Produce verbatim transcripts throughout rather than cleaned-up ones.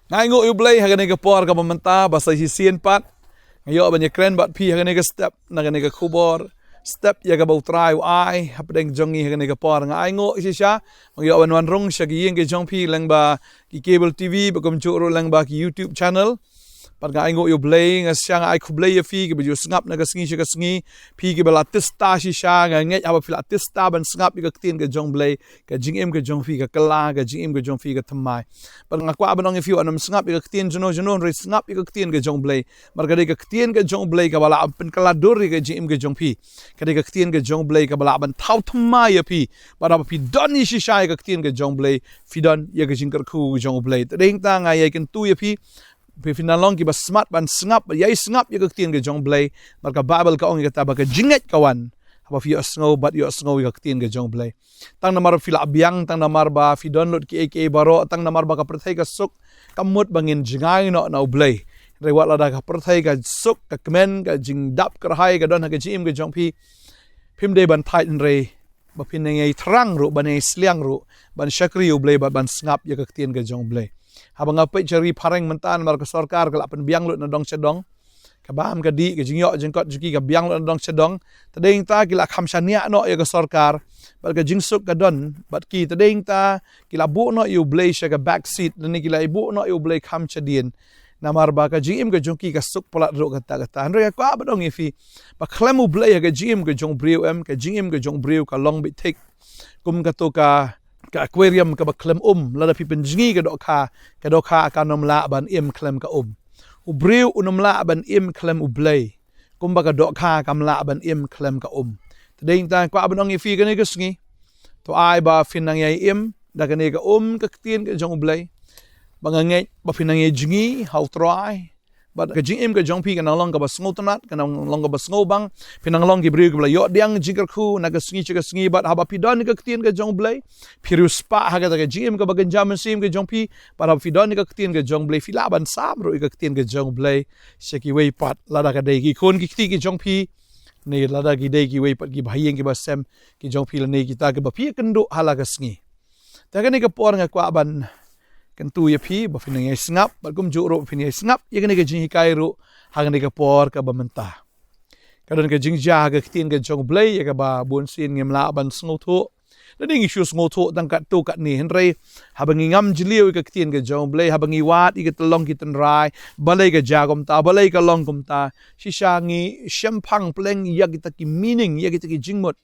Nga ainguh ïa U Blei ha kane ka por kaba mynta, ba sa shisien pat nga ïoh ban ïakren bad phi ha kane ka step, na kane ka khubor step ïa kaba U Trai u ai hapdeng jong ngi ha kane ka por. Nga ainguh shisha ba nga ïoh ban wan rung sha ki ïing ki jong phi lyngba ki cable T V, bad kumjuh ruh lyngba ki YouTube channel. Bad nga ainguh ïa U Blei, nga shisha nga ai khublei ïa phi kiba ju sngap na ka sngi sha ka sngi, phi kiba la tista shisha, nga ngeit haba phi la tista ban sngap ïa ka ktien ka jong U Blei, ka jingim ka jong phi ka kylla, ka jingim ka jong phi ka thymmai. Bad nga kwah ban ong ïa phi, wat nym sngap ïa ka ktien jong no jong no, hynrei sngap ïa ka ktien ka jong U Blei. Namar ka dei ka ktien ka jong U Blei kaba lah ban pynkylla dur ïa ka jingim ka jong phi. Ka dei ka ktien ka jong U Blei kaba lah ban thaw thymmai ïa phi. Bad haba phi don ïa shisha ïa ka ktien ka jong U Blei, phi don ïa ka jingkyrkhu ka jong U Blei. Te dei hangta nga ïai kyntu ïa phi, phi, phin nang long kiba smat ban sngap, ïai sngap ïa ka ktien ka jong U Blei. Namar ka Baibl ka ong ïa kata ba ka jingngeit ka wan haba phi ïohsngew bad ïohsngew ïa ka ktien ka jong U Blei. Tang namar phi lah biang, tang namar ba phi don lut kiei kiei baroh, tang namar ba ka pyrthei ka suk, kam mut ba ngin jngai noh na U Blei. Hynrei wat lada ka pyrthei ka suk, ka kmen, ka jingdap kyrhai ka don ha ka jingim ka jong phi, phim dei ban thait, hynrei ba phin nang ïai thrang ruh, ban ïai sliang ruh ban shakri U Blei bad ban sngap ïa ka ktien ka jong U Blei. Haba nga peit sha ri phareng mynta, namar ka sorkar ka la pynbiang lut na dong sha dong, ka bam ka dih, ka jingïoh jingkot jong ki ka biang lut na dong sha dong. Te dei hangta ki la kham shaniah noh ïa ka sorkar, bad ka jingsuk ka don bad ki. Te dei hangta ki la buh noh ïa U Blei sha ka back seat, lane ki la buh noh ïa U Blei kham shadien. Namar ba ka jingim ka jong ki ka suk palat ruh katta katta. Hynrei nga kwah ban ong ïa phi ba khlem U Blei ha ka jingim ka jong u briew, em, ka jingim ka jong u briew ka long beit thik kum kato ka, ka aquarium kaba khlem um. Lada phi pynjngi ka dohkha, ka dohkha kan ym lah ban im khlem ka um. U briew un ym lah ban im khlem U Blei, kumba ka dohkha kam lah ban im khlem ka um. Te dei hangta nga kwah ban ong ïa phi kane ka sngi, to ai ba phin nang ïai im da kane ka um ka ktien ka jong U Blei. Ba nga ngeit ba phin nang ïai jngi ha U Trai, bad ka jingim ka jong phi kan nang long kaba sngewtynnat, kan nang long kaba sngewbang. Phin nang long ki briew kiba la ïoh pdiang jingkyrkhu na ka sngi sha ka sngi. Bad haba phi don ïa ka ktien ka jong U Blei, phi riewspah ha kata ka jingim kaba kynja mynsiem ka jong phi. Bad haba phi don ïa ka ktien ka jong U Blei, phi lah ban sam ruh ïa ka ktien ka jong U Blei sha kiwei pat, lada ka dei ki khun ki kti ki jong phi, ne lada ki dei kiwei pat ki bahaïing ki basem ki jong phi, lane kita kiba phi ïakynduh ha la ka sngi. Te ha kane ka por nga kwah ban kyntu ïa phi ba phin nang ïai sngap, bad kumjuh ruh phin ïai sngap ïa kane ka jinghikai ruh ha kane ka por kaba mynta. Ka don ka jingjia ha ka ktien ka jong U Blei ïa kaba bunsien ngim lah ban sngewthuh, lane ngi shu sngewthuh tang katto katne. Hynrei haba ngi ngam jylliew ïa ka ktien ka jong U Blei, haba ngi wad ïa ki tyllong ki tynrai, balei ka jia kumta, balei ka long kumta, shisha ngi shemphang pleng ïa kita ki meaning, ïa kita ki jingmut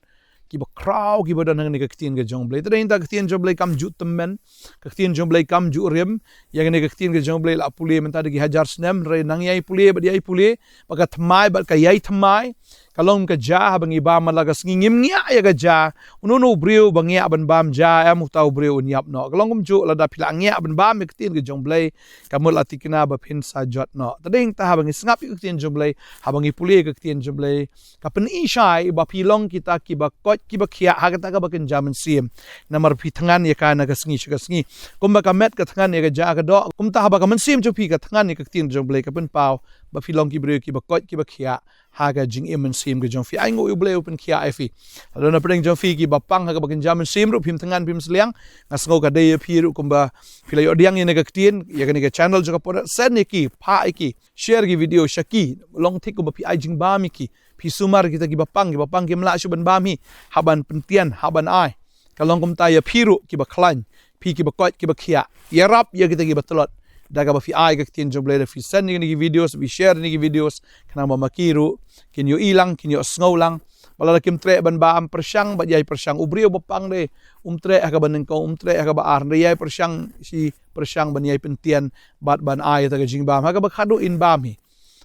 kiba khraw kiba don ha kane ka ktien ka jong U Blei. Te dei hangta ka ktien jong U Blei kam ju tymmen, ka ktien jong U Blei kam ju rim. Ïa kane ka ktien ka jong U Blei la pule mynta da ki hajar snem, hynrei nang ïai pule bad ïai pule, ba ka thymmai bad ka ïai thymmai. Ka long ka jia haba ngi bam man la ka sngi, ngim ngiah ïa ka jia. Uno uno u briew ba ngiah ban bam jia, em, uta u briew un ïap noh. Ka long kumjuh, lada phi la ngiah ban bam ïa ka ktien ka jong U Blei, ka mut la thikna ba phin sa jot noh. Te dei hangta haba ngi sngap ïa ka ktien jong U Blei, haba ngi pule ïa ka ktien jong U Blei, ka pyni shai ba phi long kita kiba koit kiba khiah ha kata kaba kynja mynsiem. Namar phi thngan ïa ka na ka sngi sha ka sngi. Kumba ka met ka thngan ïa ka jia ka doh, kumta haba ka mynsiem jong phi ka thngan ïa ka ktien jong U Blei, ka pynpaw ba phi long ki briew kiba koit kiba khiah ha ka jingim mynsiem ka jong phi. Ainguh ïa U Blei u pynkhiah ïa phi. Lada na pdeng jong phi kiba pang ha kaba kynja mynsiem ruh, phim thngan phim sliang, nga sngew ka dei ïa phi ruh kumba phi la ïoh pdiang ïa kane ka ktien, ïa kane ka channel jong ka Pop Dot, send ïa ki, phah ïa ki, share ki video sha ki. Long thik kumba phi ai jingbam ïa ki, phi sumar kita kiba pang, kiba pang kim lah shuh ban bam hi, hap ban pyntian, hap ban ai. Ka long kumta ïa phi ruh kiba khlaiñ, phi kiba koit kiba khiah, ïarap ïa kita kiba tlot da kaba phi ai ka ktien jong U Blei, da phi send ïa kine ki videos, phi share ïa kine ki videos, khnang ba ma ki ruh kin ïohi lang, kin ïohsngew lang. Ba lada kim treh ban bam, pyrshang bad ïai pyrshang. U briew ba pang de um treh ha kaba nyngkong, um treh ha kaba ar, hynrei ïai pyrshang, shi pyrshang ban ïai pyntian bad ban ai ïa kata ka jingbam ha kaba khadduh in bam hi.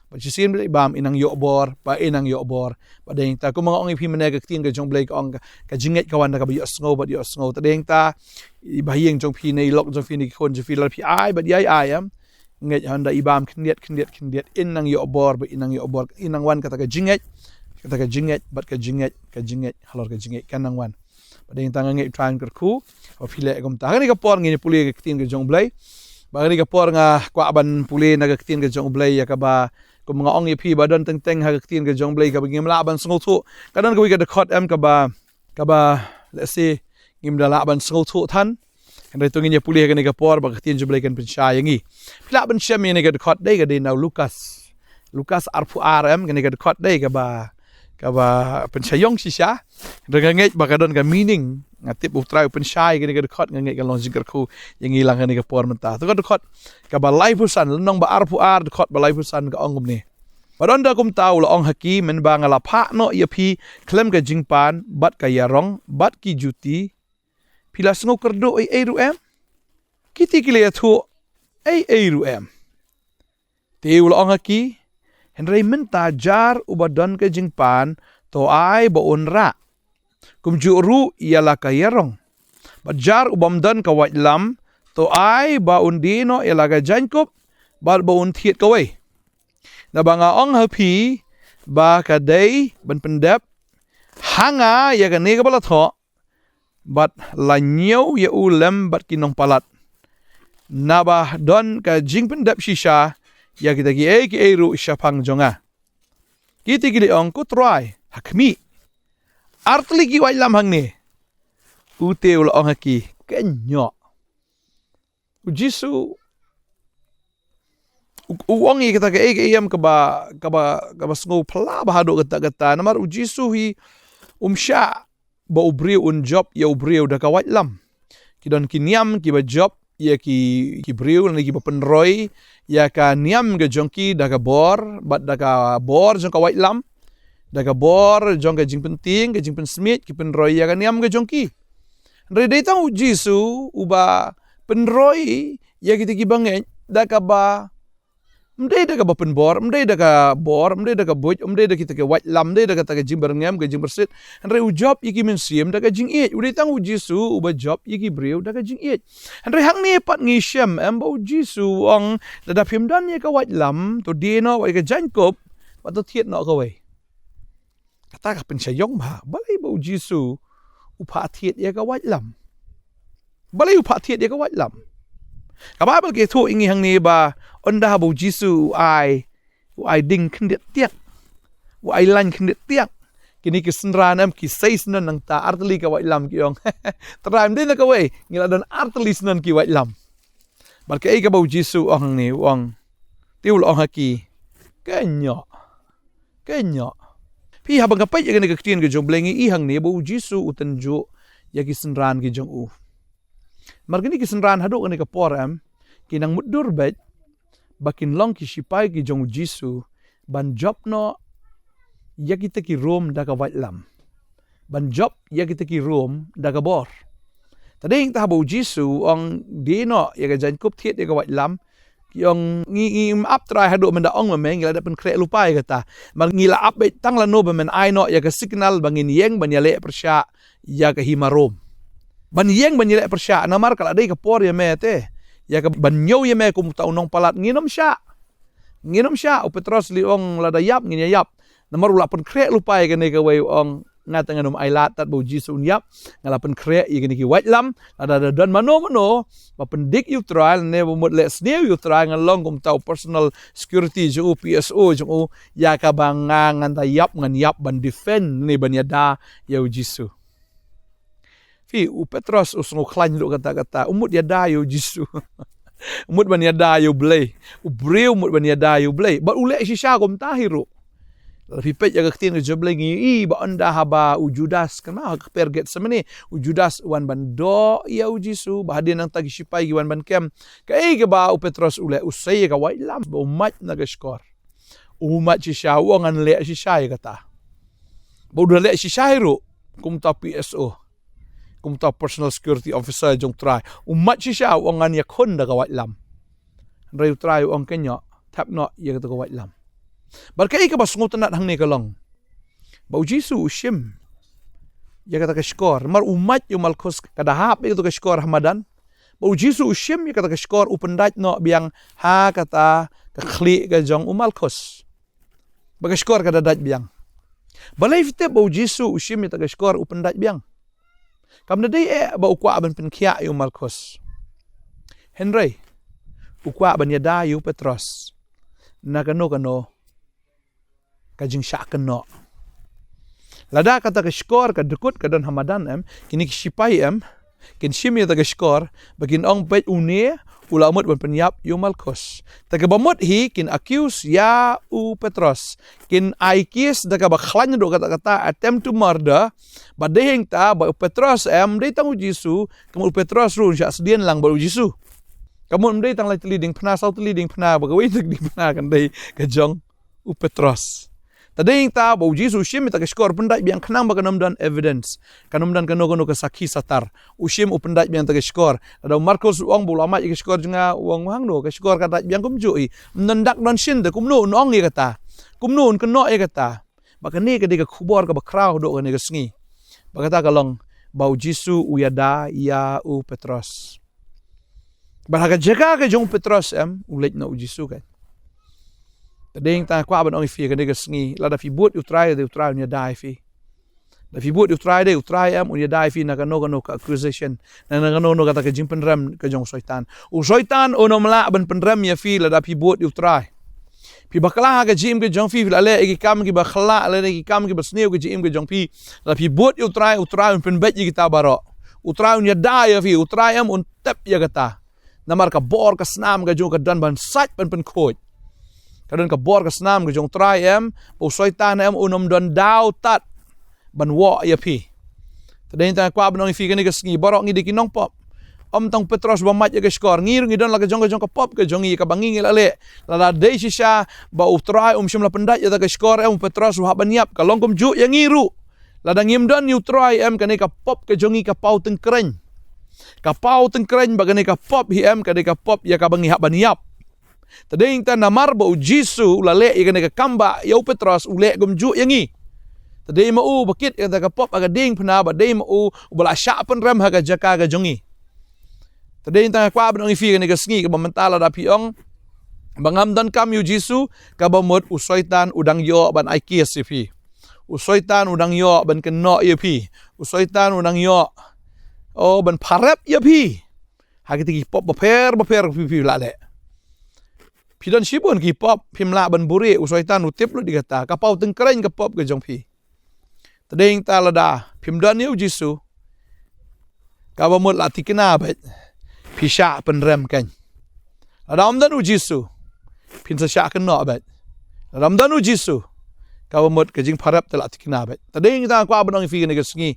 Bad shisien ba i bam i nang ïoh bor, ba i nang ïoh bor. Bad dei hangta kumba nga ong ïa phi mynne, ka ktien ka jong U Blei ka ong ka, ka jingngeit ka wan da kaba ïohsngew bad ïohsngew. Te dei hangta i bahaïing jong phi ne i lok jong phi ne ki khun jong phi, lada phi ai bad ïai ai, em, ngeit haba i bam khyndiat khyndiat khyndiat, in nang ïoh bor, ba in nang ïoh bor, in nang wan kata ka jingngeit, kata ka jingngeit bad ka jingngeit, ka jingngeit halor ka jingngeit kan nang wan. Bad dei hangta nga ngeit U Trai un kyrkhu ba phi leh kumta. Ha kane ka por ngin pule ka ktien ka jong U Blei. Bad ha kane ka por nga kwah ban pule na ka ktien ka jong U Blei ïa kaba, kumba nga ong ïa phi, ba don teng teng ha ka ktien ka jong U Blei kaba ngim lah ban sngewthuh. Ka don kawei ka dkhot, em, kaba, kaba lehse ngim da lah ban sngewthuh than. Hynrei to ngin ïa pule ha kane ka por ba ka ktien jong U Blei kan pynshai ïa ngi. Phi lah ban shem ïa kane ka dkhot, dei ka dei na u Lukas. Lukas arphew ar, em, kane ka dkhot dei kaba, kaba pynshai ïong shisha. Hynrei nga ngeit ba ka don ka meaning. Nga tip U Trai u pynshai ïa kane ka dkhot, nga ngeit kan long jingkyrkhu ïa ngi lang ha kane ka por mynta. To ka dkhot kaba laiphew san, lynnong ba arphew ar, dkhot ba laiphew san, ka ong kumne: Bad ynda kumta u la ong ha ki: Mynba nga la phah noh ïa phi khlem ka jingpan, bad ka ïarong, bad ki juti, phi la sngew kyrduh ei ei ruh, em? Kiti ki la ïathuh: Ei ei ruh, em. Te u la ong ha ki: Hynrei mynta jar uba don ka jingpan, to ai ba un rah, kumjuh ruh ïa la ka ïarong. Bad jar u bym don ka waitlam, to ai ba un die noh ïa la ka jaiñkup, bad ba un thied kawei. Naba nga ong ha phi ba ka dei ban pyndep ha nga ïa kane kaba la thoh, bad la ñiew ïa u lem bad ki nongpalat. Naba don ka jingpyndep shisha ïa kita kiei kiei ruh shaphang jong nga. Kiti ki la ong: Ko Trai, ha khmih, artylli ki waitlam hangne. U te u la ong ha ki: Kynjoh. U Jisu u, u ong ïa kita kaei kaei em kaba, kaba, kaba sngewphylla bha haduh katta katta. Namar U Jisu hi um shah ba u briew un jop ïa u briew da ka waitlam. Ki don ki niam kiba jop ïa ki, ki briew lane kiba pynroi ïa ka niam ka jong ki da ka bor, bad da ka bor jong ka waitlam, da ka bor jong ka jingpyntieng, ka jingpynsmiej, ki pynroi ïa ka niam ka jong ki. Hynrei dei tang U Jisu uba pynroi ïa kita kiba ngeit da kaba, ym dei da kaba pynbor, ym dei da ka bor, ym dei da ka buit, ym dei da kita ki waitlam, ym dei da kata ka jingbyrngem, ka jingbyrsiew. Hynrei u jop ïa ki mynsiem da ka jingïeit. U dei tang U Jisu uba jop ïa ki briew da ka jingïeit. Hynrei hangne pat ngi shem em ba U Jisu u ong: Lada phim don ïa ka waitlam, to die noh ïa ka jaiñkup, bad to thied noh kawei. Kata ka pynshai ïong bha. Balei ba U Jisu u phah thied ïa ka waitlam? Balei u phah thied ïa ka waitlam? Ka Baibl ka ïathuh ïa ngi hangne ba ynda ba U Jisu u ai, u ai ding khyndiat tiak, u ai lain khyndiat tiak, kine ki synran em ki sei syndon nangta, artylli ka waitlam ki ong. Trai, ym dei na kawei, ngi la don artylli syndon ki waitlam. Bad kaei kaba U Jisu u ong hangne, u ong, te u la ong ha ki: Kynjoh. Kynjoh. Phi, haba nga peit ïa kane ka ktien ka jong U Blei, ngi i hangne ba U Jisu u tynjuh ïa ki synran ki jong u. Namar kine ki synran haduh kane ka por em, ki nang mutdur beit ba kin long ki shipai ki jong U Jisu ban jop noh ïa kita ki Rom da ka waitlam, ban jop ïa kita ki Rom da ka bor. Te dei tang haba U Jisu u ong die noh ïa ka jaiñkup, thied ïa ka waitlam, ki ong, ngi, ngim ap Trai haduh men da ong ma me, ngi la dep pynkhreh lypa ïa kata. Namar ngi la ap beit tang lano ba men ai noh ïa ka signal ba ngin ïeng ban ïaleh pyrshah ïa ka hima Rom. Ban ïeng ban ïaleh pyrshah, namar ka la dei ka por ïa me te, ïa ka ban ñiew ïa me kum uta u nongpalat. Ngin ym shah. Ngin ym shah. U Petros u la ong, lada ïap ngin ïa ïap. Namar u la pynkhreh lypa ïa kane kawei, u ong, nga te ngan ym ailad tad ba U Jisu un ïap. Nga la pynkhreh ïa kine ki waitlam. Lada da don mano mano ba pyndik ïa U Trai, ne ba mut leh sniew ïa U Trai, ngan long kum uta u personal security jong u, P S O jong u, ïa kaba nga ngan da ïap, ngan ïap ban defend ne ban ïada ïa U Jisu. Phi, u Petros u sngewkhlaiñ ruh katta katta, u mut ïada ïa U Jisu. U mut ban ïada ïa U Blei. U briew u mut ban ïada ïa U Blei. Bad u leh shisha kumta hi ruh. Lada phi peit ïa ka ktien ka jong U Blei ngi i ba ynda haba u Judas, kynmaw ha ka kper Getsemane, u Judas u wan ban doh ïa U Jisu, ba hadien nangta ki shipai ki wan ban kem. Kaei kaba u Petros u leh? U sei ïa ka waitlam, ba u mait na ka shkor. U mait shisha, u ong ngan leh shisha ïa kata. Ba u da leh shisha hi ruh kum uta P S O, kum uta personal security officer jong U Trai. U mait shisha, u ong ngan ïakhun da ka waitlam. Hynrei U Trai u ong kynjoh, thep noh ïa kata ka waitlam. Bad kaei kaba sngewtynnat hangne ka long ba U Jisu u shim ïa kata ka shkor. Namar u mait ïa u Malkhus, ka da hap ïa kata ka shkor ha madan. Ba U Jisu u shim ïa kata ka shkor, u pyndait noh biang ha kata ka khlieh ka jong u Malkhus. Ba ka shkor ka da dait biang. Balei phi tip ba U Jisu u shim ïa kata ka shkor u pyndait biang? Kam da dei eh ba u kwah ban pynkhiah ïa u Malkhus. Hynrei u kwah ban ïada ïa u Petros na kano kano ka jingshah kynnoh. Lada kata ka shkor ka dkut ka don ha madan em, kine ki shipai em, Kin shim ïa kata ka shkor, ba kin ong beit une u la mut ban pynïap ïa u Malkus. Te kaba mut hi kin accuse ïa u Petros. Kin ai case da kaba khlaiñ ruh kata kata attempt to murder. Ba dei hangta ba u Petros em, ym dei tang u Jisu, ka mut u Petros ruh un shah sdien lang bad u Jisu. Ka mut ym dei tang lai tylli diengphna, saw tylli diengphna, ba kawei tang diengphna kan dei ka jong u Petros. Te dei hangta ba u Jisu u shim ïa kata ka shkor pyndait biang khnang ba kan ym don evidence. Kan ym don kano kano ka sakhi satar. U shim u pyndait biang ïa kata ka shkor. Lada u Malkus u ong ba u la mad ïa ka shkor jong nga, u ong hangno ka shkor ka dait biang kumjuh hi. Ym don dak don shin te kumno un ong ïa kata. Kumno un kynnoh ïa kata. Ba kane ka dei ka khubor kaba khraw haduh kane ka sngi. Ba kata ka long ba u Jisu u ïada ïa u Petros. Bad ha ka jaka ka jong u Petros em, u leit noh u Jisu kan. Te dei hangta nga kwah ban ong ïa phi kane ka sngi, lada phi bud ïa u Trai, dei u Trai un ïada ïa phi. Lada phi bud ïa u Trai, dei u Trai em un ïada ïa phi na kano kano ka accusation, na kano kano kata ka jingpynrem ka jong u Soitan. U Soitan un ym lah ban pynrem ïa phi lada phi bud ïa u Trai. Phi bakla ha ka jingim ka jong phi, phi la leh ïa ki kam kiba khlak, leh ïa ki kam kiba sniew ha ka jingim ka jong phi. Lada phi bud ïa u Trai, u Trai un pynbeit ïa kita baroh. U Trai un ïada ïa phi, u Trai em un tep ïa kata. Namar ka bor ka snam ka jong u ka don ban sait ban pynkhuid. Ka don ka bor ka snam ka jong u Trai em, ba u Soitan em un ym don daw tad ban wad ïa phi. Te dei hangta nga kwah ban ong ïa phi kane ka sngi, baroh ngi dei ki nongpop. Ym tang u Petros ba mad ïa ka shkor, ngi ruh ngi don la ka jong ka jong ka pop ka jong ngi kaba ngi ngi la leh. Lada dei shisha ba u Trai um shym la pyndait ïa kata ka shkor em, u Petros u hap ban ïap, ka long kumjuh ïa ngi ruh. Lada ngim don ïa u Trai em, kane ka pop ka jong ngi ka paw tyngkreiñ. Ka paw tyngkreiñ bad kane ka pop hi em, kane ka pop ïa kaba ngi hap ban ïap. Te dei hangta namar ba u Jisu u la leh ïa kane ka kam ba ïa u Petros, u leh kumjuh ïa ngi. Te dei ma u ba kit ïa kata ka pop ha ka diengphna, bad dei ma u uba la shah pynrem ha ka jaka ka jong ngi. Te dei hangta nga kwah ban ong ïa phi kane ka sngi, kaba mynta lada phi ong ba ngam donkam ïa u Jisu, kaba mut u Soitan u dang ïoh ban ai case ïa phi. U Soitan u dang ïoh ban kynnoh ïa phi. U Soitan u dang ïoh, oh, ban pharep ïa phi ha kita ki pop bapher bapher phi phi la leh. Phi don shibun ki pop phim lah ban buhrieh, u Soitan u tip lut ïa kata. Ka paw tyngkreiñ ka pop ka jong phi. Te dei hangta lada phim don ïa u Jisu, kaba mut la thikna beit, phi shah pynrem kan. Lada ym don u Jisu, phin sa shah kynnoh beit. Lada ym don u Jisu, kaba mut ka jingpharep te la thikna beit. Te dei hangta nga kwah ban ong ïa phi kane ka sngi,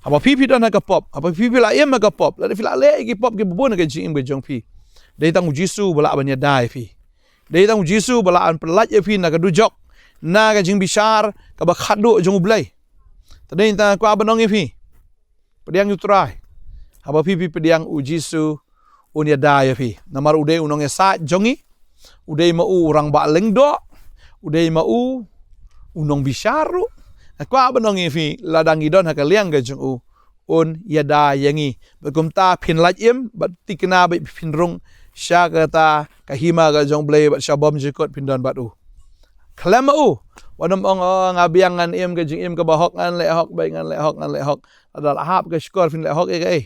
haba phi phi don ha ka pop, haba phi phi la im ha ka pop, lada phi la leh ïa ki pop kiba bun ha ka jingim ka jong phi, dei tang u Jisu ba lah ban ïada ïa phi. Dei tang u Jisu ba lah ban pyllait ïa phi na ka dujok, na ka jingbishar kaba khatduh jong U Blei. Te dei hangta nga kwah ban ong ïa phi, pdiang ïa u Trai. Haba phi phi pdiang, u Jisu un ïada ïa phi. Namar u dei u nongïasaid jong ngi. U dei ma u u rangbah lyngdoh. U dei ma u u nongbishar ruh. Nga kwah ban ong ïa phi, lada ngi don ha ka liang ka jong u, un ïada ïa ngi. Bad kumta phin lait im bad thikna beit, phin rung sha kata ka hima ka jong U Blei bad sha bymjukut phin don bad u. Khlem ma u. Wat nym ong, oh, nga biang, ngan im ka jingim kaba hok, ngan leh hok beit, ngan leh hok, ngan leh hok. Lada la hap ka shkor phin leh hok ïa kaei?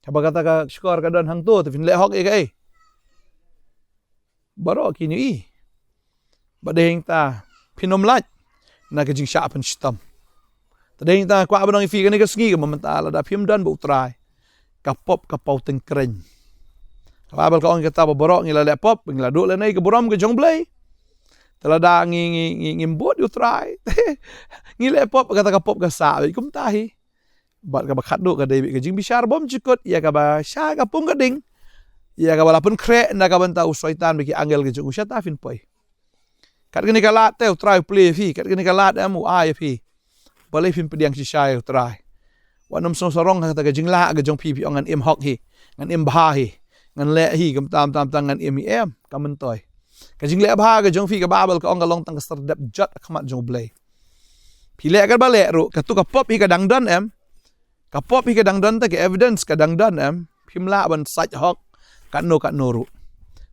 Haba kata ka shkor ka don hangto, te phin leh hok ïa kaei? Baroh kin ïohi. Bad dei hangta phin ym lait na ka jingshah pynshitom. Te dei hangta nga kwah ban ong ïa phi kane ka sngi, kaba mynta lada phim don bad u Trai, ka pop ka paw tyngkreiñ. Ka Baibl ka ong ïa kata ba baroh ngi la leh pop, ngi la duh lehnoh ïa ka burom ka jong U Blei. Te lada ngi ngi ngi ngim bud ïa u Trai, ngi leh pop, kata ka pop ka sah beit kumta hi. Bad kaba khatduh ka dei beit ka jingbishar bymjukut ïa kaba sha ka pung ka ding, ïa kaba la pynkhreh na ka bynta u Soitan bad ki angel ka jong u. Shata phin poi. Kat kane ka lad te u Trai u plie ïa phi, kat kane ka lad em u ai ïa phi. Balei phim pdiang shisha ïa u Trai? Wat nym sngewsarong ha kata ka jinglah ka jong phi, phi ong ngan im hok hi, ngan im bha hi, ngan leh hi, kumta kumta kumta ngan im hi, em, kam myntoi. Ka jingleh bha ka jong phi, ka Baibl ka ong, ka long tang ka sardep jot ha khmat jong U Blei. Phi leh katba leh ruh, kato ka pop hi ka dang don, em. Ka pop hi ka dang don, te ka evidence ka dang don, em. Phim lah ban sait hok katno katno ruh.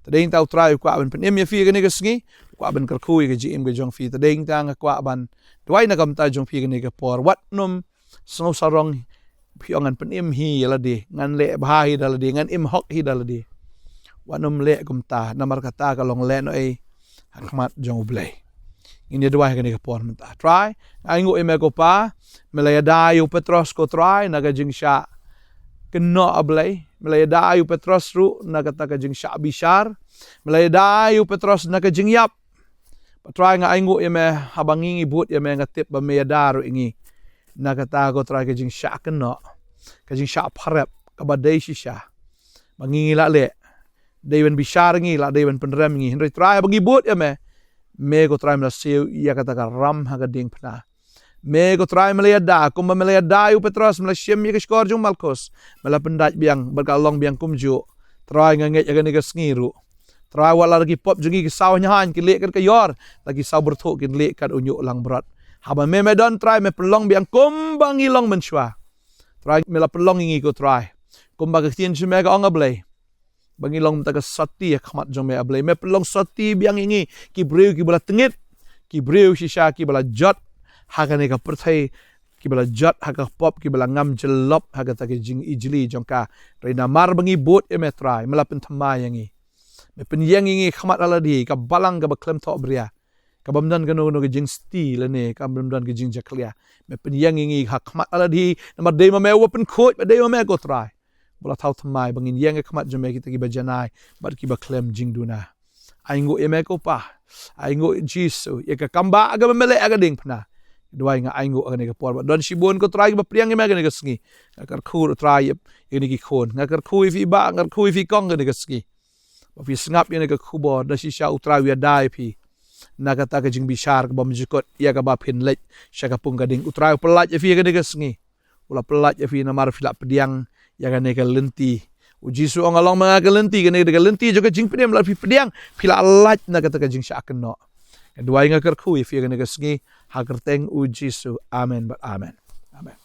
Te dei hangta u Trai u kwah ban pynim ïa phi kane ka sngi, u kwah ban kyrkhu ïa ka jingim ka jong phi. Te dei hangta nga kwah ban duwai na ka bynta jong phi kane ka por. Wat nym sngewsarong, phi ong ngan pynim hi ïa lade, ngan leh bha hi da lade, ngan im hok hi da lade. Wat nym leh kumta, namar kata ka long lehnohei ha khmat jong U Blei. Ngin ïa duwai ha kane ka por mynta. Trai, nga ainguh ïa me ko Pa, me la ïada ïa u Petros ko Trai na ka jingshah kynnoh, A Blei. Me la ïada ïa u Petros ruh na kata ka jingshah bishar. Me la ïada ïa u Petros na ka jingïap. Bad Trai, nga ainguh ïa me, haba ngi ngi bud ïa me, nga tip ba me ïada ruh ïa ngi na kata, ko Trai, ka jingshah kynnoh, ka jingshah pharep kaba dei shisha. Ba ngi ngi lah leh, dei ban bishar ïa ngi, lah dei ban pynrem ïa ngi. Hynrei Trai, haba ngi bud ïa me, me, ko Trai, me la siew ïa kata ka ram ha ka diengphna. Me, ko Trai, me la ïada, kumba me la ïada ïa u Petros, me la shim ïa ka shkor jong u Malkus, me la pyndait biang, bad ka long biang kumjuh. Trai, nga ngeit ha kane ka sngi ruh, Trai, wat la ki pop jong ngi ki saw hynñiewhaiñ ki leh kat ka ïor, la ki saw byrthuh kin leh kat u ñiuh langbrot. Haba me, me don, Trai, me pynlong biang kumba ngi long mynshuwa. Trai, me la pynlong ïa ngi, ko Trai, kumba ka ktien jong me ka ong, A Blei, ba ngi long mynta ka sati ha khmat jong me, A Blei. Me pynlong sati biang ïa ngi, ki briew kiba la tngit, ki briew shisha kiba la jot ha kane ka pyrthei, kiba la jot ha ka pop, kiba la ngam jyllop ha kata ka jingijli jong ka. Hynrei namar ba ngi bud ïa me, Trai, me la pynthymmai ïa ngi. Me pynïeng ïa ngi ha khmat ha lade, ka balang kaba khlem thohbria, ka bym don kano kano ka jingsti lane ka bym don ka jingjakhlia. Me pynïeng ïa ngi ha khmat ha lade, namar dei ma me uba pynkhuid, bad dei ma me, ko Trai, ba la thaw thymmai ba ngin ïeng ha khmat jong me kita kiba janai bad kiba khlem jingduna. Ainguh ïa me, ko Pa. Ainguh, Jisu, ïa ka kambah kaba me leh ha ka diengphna. Duwai, nga ainguh ha kane ka por, ba don shibun, ko Trai, kiba pdiang ïa me ha kane ka sngi. Nga kyrkhu, Trai, ïa kine ki khun. Nga kyrkhu ïa phi, Bah, nga kyrkhu ïa phi, Kong, ha kane ka sngi, ba phi sngap ïa kane ka khubor, da shisha u Trai u ïada ïa phi na kata ka jingbishar kaba mynjukut, ïa kaba phin leit sha ka pung ka ding. U Trai u pyllait ïa phi ha kane ka sngi. U la pyllait ïa phi namar phi la pdiang ïa kane ka lynti. U Jisu u ong, nga long ma nga ka lynti, kane ka lynti jong ka jingpynim, lada phi pdiang, phi la lait na kata ka jingshah kynnoh. Nga duwai, nga kyrkhu ïa phi ha kane ka sngi, ha ka kyrteng u Jisu. Amen bad amen. Amen.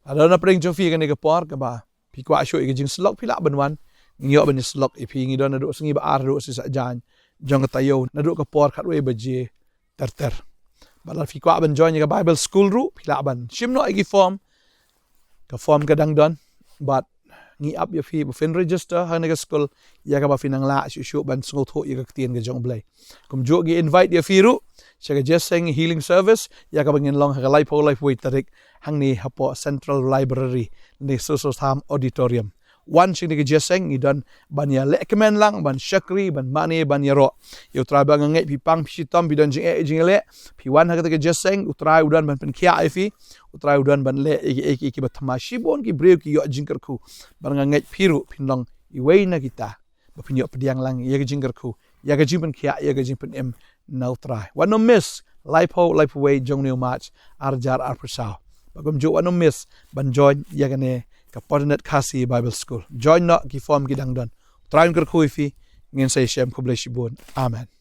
Lada na pdeng jong phi ha kane ka por, kaba phi kwah shuh ïa ka jingsyllok, phi lah ban wan. Ngi ïoh ban ïasyllok ïa phi, ngi don naduh sngi ba ar haduh shi saitjaiñ jong ka taïew, naduh ka por khatwei baje ter ter. Bad lada phi kwah ban join ïa ka Bible School ruh, phi lah ban shim noh ïa ki form. Ka form ka dang don, bad ngi ap ïa phi ba phin register ha kane ka school, ïa kaba phin nang lah shuh shuh ban sngewthuh ïa ka ktien ka jong U Blei. Kumjuh ngi invite ïa phi ruh sha ka Jesseng Healing Service, ïa kaba ngin long ha ka laiphew, laiphew wei tarik, hangne hapoh Central Library, ne Soso Tham Auditorium. Wan sha kane ka jingïaseng, ngi don ban ïalehkmen lang, ban shakri, ban mane, ban ïaroh. Ïa U Trai ba nga ngeit phi pang, phi shitom, phi don jingeh jingïaleh, phi wan ha kata ka jingïaseng, U Trai u don ban pynkhiah ïa phi, U Trai u don ban leh ïa ki, ïa ki, ïa kiba thymmai. Shibun ki briew ki ïoh jingkyrkhu. Bad nga ngeit phi ruh phin long iwei na kita ba phin ïoh pdiang lang ïa ka jingkyrkhu, ïa ka jingpynkhiah, ïa ka jingpynim na U Trai. Wat nym miss, laiphew, laiphew wei jong une u March, ar hajar arphew saw. Bad kumjuh wat nym miss ban join ïa kane ka Potternet Khasi Bible School. Join noh, ki form ki dang don. U Trai un kyrkhu ïa phi, ngin sa ïashem. Khublei shibun. Amen.